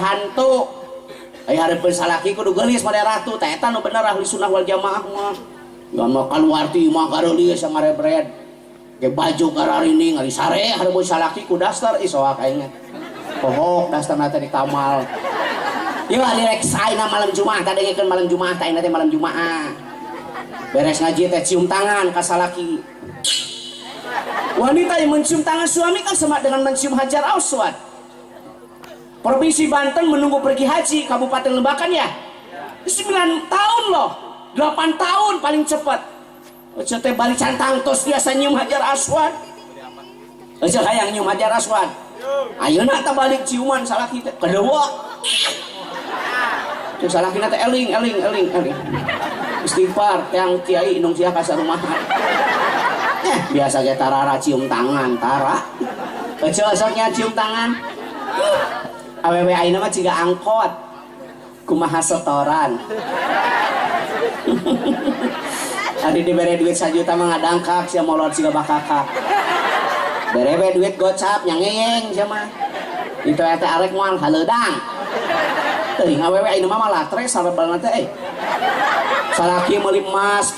Hantu. Aya hareupeun salaki kudu geulis model ratu. Tah eta nu bener ahli sunnah wal jamaah mah. Ya mah kaluar ti imah gareulis ngarebred. Ge baju gararining ari sare hareupeun salaki ku daster ih soak aing. Poho dasterna teh di kamal. Yeuh ari rek saena malam Jumaah teh dengekeun malam Jumaah teh ayeuna teh malam Jumaah. Beres ngaji teh cium tangan ka salaki. Wanita yang mencium tangan suami kan sama dengan mencium hajar aswad. Provinsi Banten menunggu pergi haji, Kabupaten Lebakan ya? 9 tahun loh, 8 tahun paling cepat. Ece teh balik cantang tos biasa nyium hajar aswad. Ece hayang nyium hajar aswad. Ayeuna tah balik ciuman salaki teh kedua. Cek salakina teh eling eling eling eling. Istighfar teang kiai indung sia ka sarumahan. Biasa ge tarara cium tangan tara. Ece osoknya cium tangan. Awewe ayeuna mah ciga angkot. Kumaha setoran. Ari dibere duit 1 juta mah ngadangkak sia molor siga bakakak. Bere we duit gocap nyangeyeng sia mah. Itu teh arek moal haleudang. Teuing awewe ayeuna mah latre sarebalna teh. Salaki meuli emas,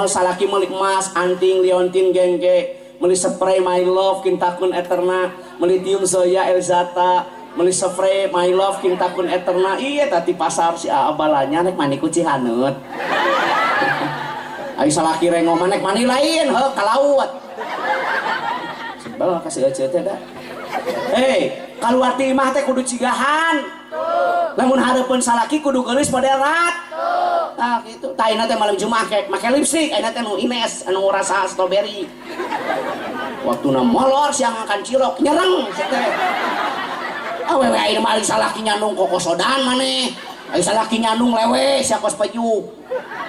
salaki meuli emas, anting liontin gengge, meuli spray My Love kintakun eterna, meuli tiung Zoya Elzata, meuli spray My Love kintakun eterna. Iya tadi pasar si abalanya nek mandi ku Cihaneut. Ai salaki rengo mah nek mandi lain heuh ka laut. Sebel ka si ece teh da. Hei, kaluar ti imah teh kudu cigahan. Lamun hareupeun salaki kudu geulis model rat. Tah kitu. Tah ayeuna teh malam Jumaah make lipstik, ayeuna teh nu Ines anu rasa strawberry. Waktuna molor siang angkan cilok nyereng sia teh. Awewe ayeuna mah ari salaki nyandung kokosodan maneh. Ari salaki nyandung lewe sia kos peju.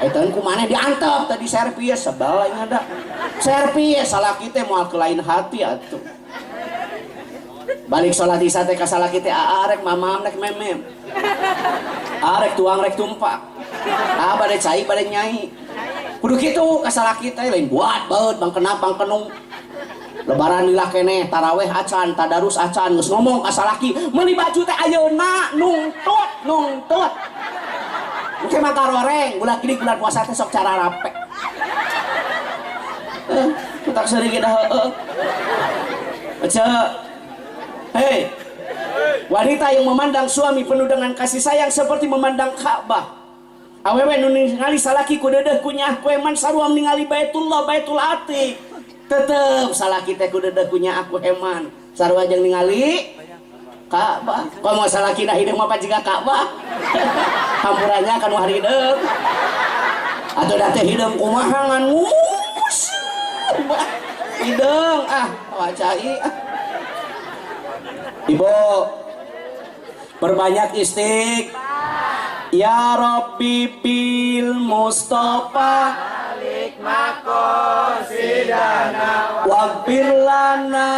Eta ku maneh diantep tadi servis sebel aing ada. Servis salaki teh moal ke lain hati atuh. Balik sholat isya teh ka salaki teh arek mamam rek memem. Arek tuang rek tumpak. Ah bade cai bade nyai. Kudu kitu ka salaki teh lain buat baeud bang kenap bang kenung. Lebaran lila keneh taraweh acan tadarus acan geus ngomong ka salaki meuli baju teh ayeuna nungtut nungtut. Engke mah karoreng bulan gini bulan puasa teh sok cara rape. Tak seuring ge dah heueuh. Ece. Hei, wanita yang memandang suami penuh dengan kasih sayang seperti memandang Ka'bah. Awewe nu ningali salaki ku deudeuh ku nyaah ku eman sarua ningali Baitullah Baitul Atiq. Tetep salaki teh ku deudeuh ku nyaah ku eman sarua jeung ningali Ka'bah. Komo salakina hideung mah jiga Ka'bah. Hampurannya kan nu hideung. Atuh da teh hideung kumaha ngan ngus. Hideung ah wacai ah. Ibu, perbanyak istighfar. Ya Rabbi bil Mustafa Malik makosidana waghfir lana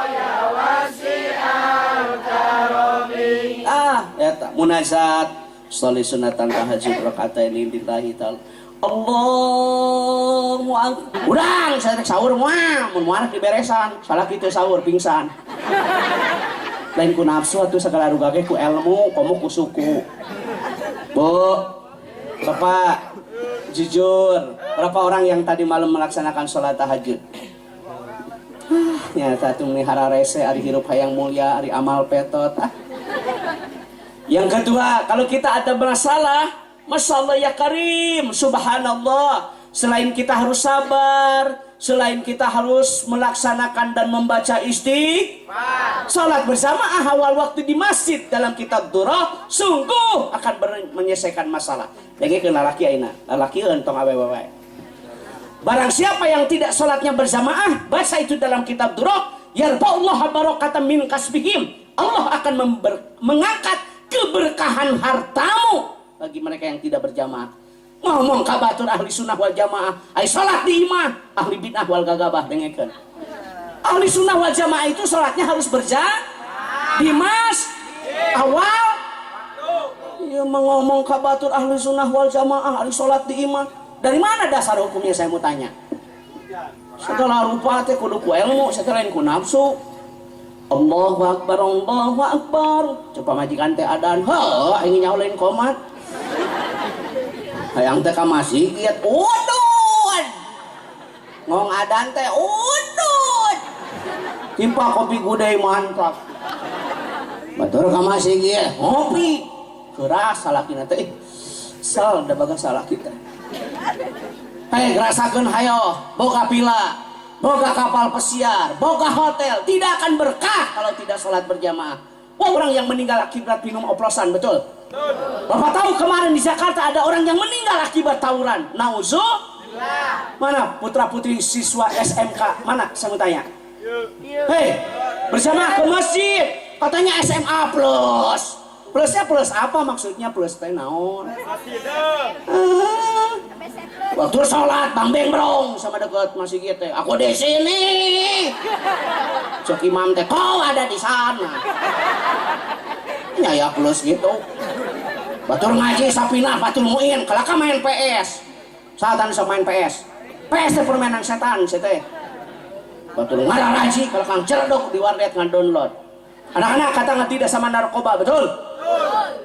ya wasi'al karomi. Ah, eta munajat sholli sunatan tahajud rakataini lillahi ta'ala. Allahu akbar. Urang saya rek sahur moal, mun moal diberesan, salaki teu sahur pingsan. Lain ku nafsu atuh segala ruga ge ku ilmu, komo ku suku. Bu, Bapak, jujur, berapa orang yang tadi malam melaksanakan sholat tahajud? Nyata tuh melihara rese, ari hirup hayang mulia, ari amal petot. Ah. Yang kedua, kalau kita ada masalah, Masya Allah ya Karim, Subhanallah. Selain kita harus sabar, selain kita harus melaksanakan dan membaca istighfar, salat bersama awal waktu di masjid dalam kitab Durrah, sungguh akan menyelesaikan masalah. Lagi ke lalaki aina, lalaki entong awewe. Barang siapa yang tidak salatnya berjamaah, baca itu dalam kitab Durrah, yarfa'ullah barakatan min kasbihim. Allah akan mengangkat keberkahan hartamu bagi mereka yang tidak berjamaah. Ngomong kabatur ahli sunnah wal jamaah, ai salat di imah, ahli bid'ah wal gagabah dengekeun. Ahli sunnah wal jamaah itu salatnya harus berjamaah di mas awal. Ya ngomong kabatur ahli sunnah wal jamaah, ahli salat di imah. Dari mana dasar hukumnya saya mau tanya? Segala rupa teh kudu ku ilmu, segala lain ku nafsu. Allahu Akbar, Allahu Akbar. Coba majikan teh adan, heuh, aing nyaho lain komat. Hayang teh ka masjid, udud. Ngong adan teh udud. Timpa kopi gudai mantap. Batur ka masjid, ngopi. Keras salakina teh. Ih, sal da baga salaki teh. Hei, rasakeun hayo, boga pila, boga kapal pesiar, boga hotel, tidak akan berkah kalau tidak sholat berjamaah. Wah, orang yang meninggal akibat minum oplosan, betul? Bapak tahu kemarin di Jakarta ada orang yang meninggal akibat tawuran. Nauzubillah. Mana putra putri siswa SMK? Mana? Saya mau tanya. Hei, bersama ke masjid, katanya SMA plus. Plusnya plus apa maksudnya, plus teh naon? Ah. Waktu sholat bang beng brong sama deket masih gitu. Aku di sini. Cek imam teh, kau ada di sana. Ya ya plus gitu. Batur ngaji Sapina, Fatul Muin, kalaka main PS. Saatan bisa main PS. PS teh permainan setan sih teh. Batur ngararaji kalau kang ceredok di warnet ngan-download. Anak-anak kata nggak tidak sama narkoba, betul?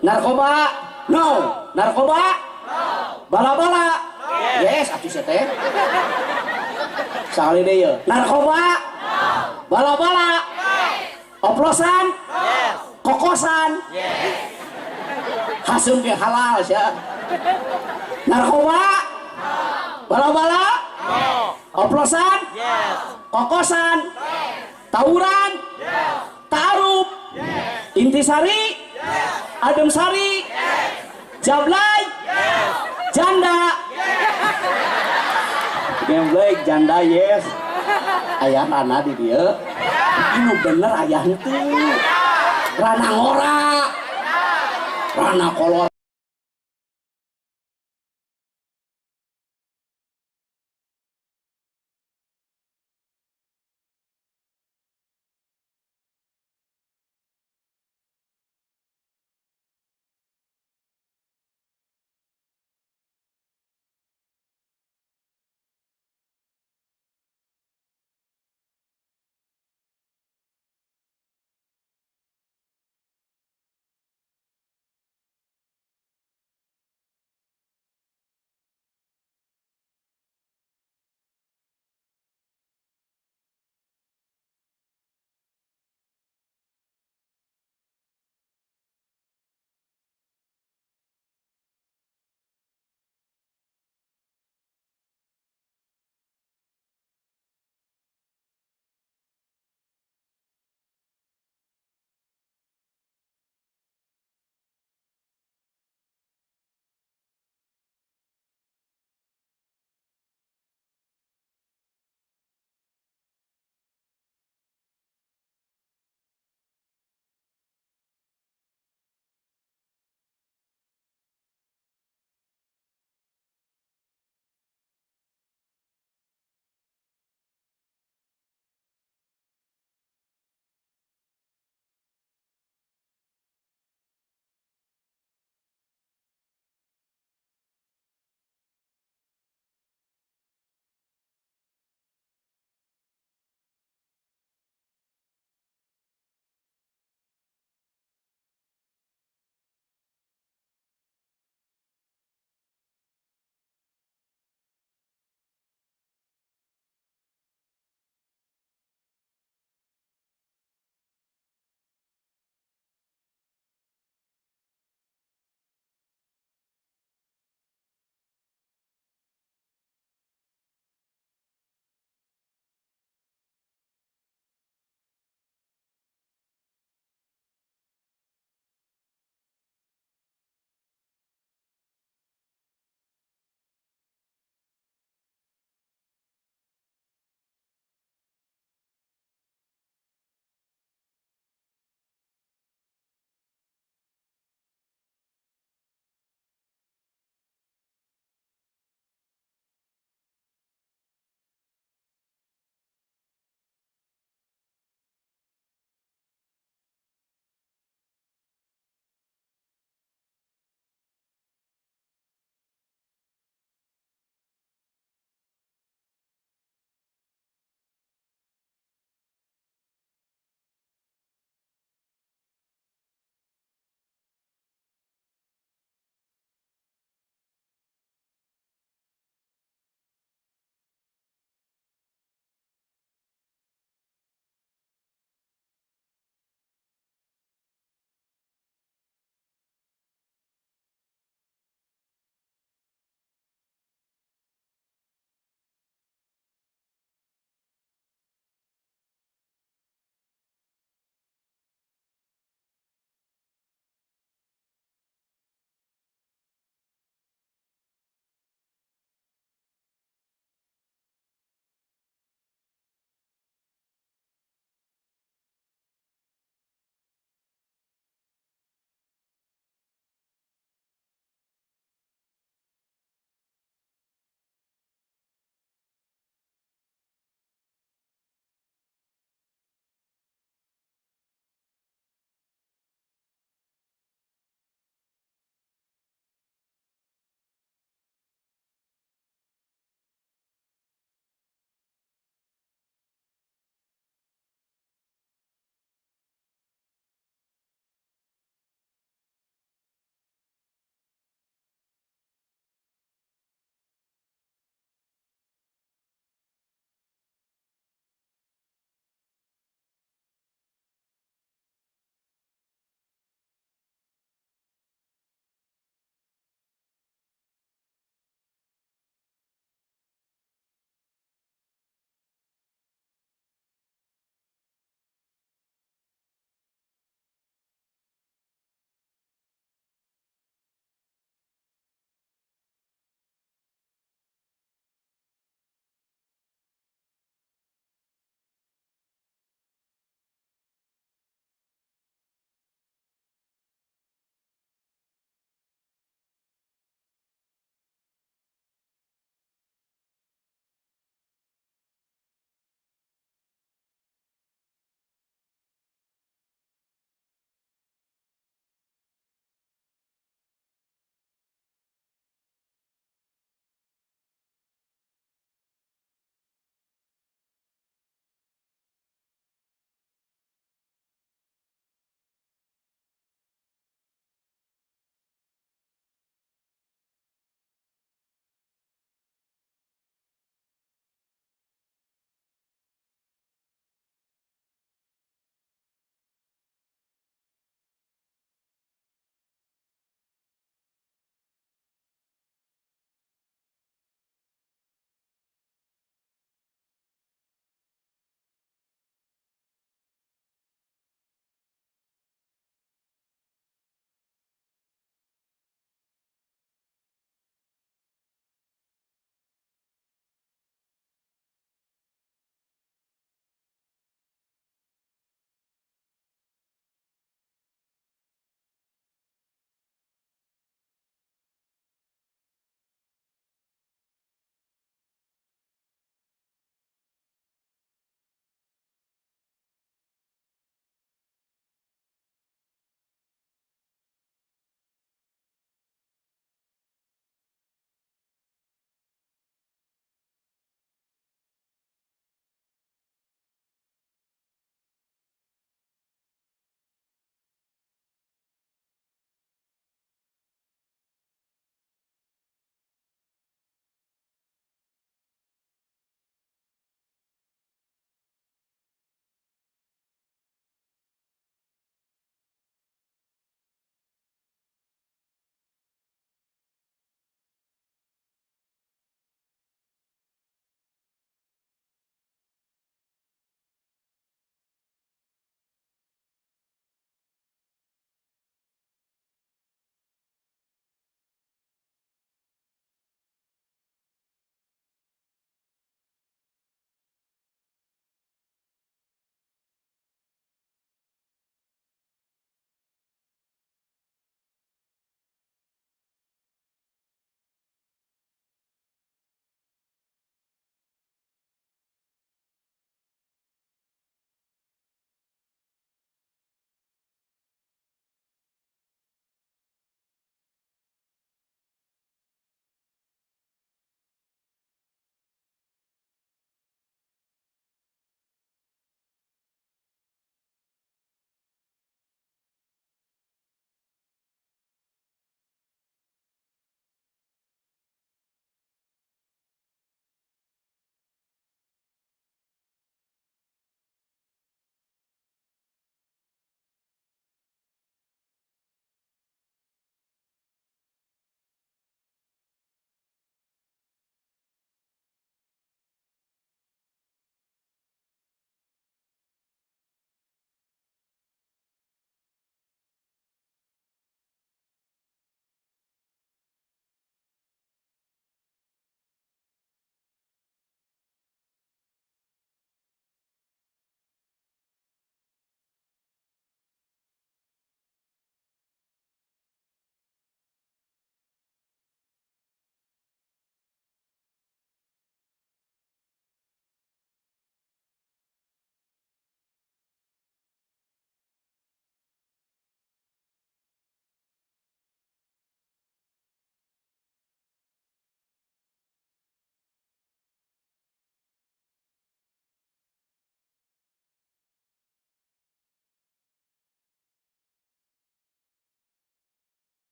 Narkoba, no. Narkoba, bala-bala, yes, atuh sia teh. Sekali deh ya. Narkoba, bala-bala, oplosan, kokosan, haseum ge halal sia. Narkoba, bala-bala, oplosan, kokosan, tawuran, ta'aruf, intisari, adem sari, jablay, janda, gemblek, janda yes, ayah rana di dia, ini bener ayah itu, rana ngora, rana kolor.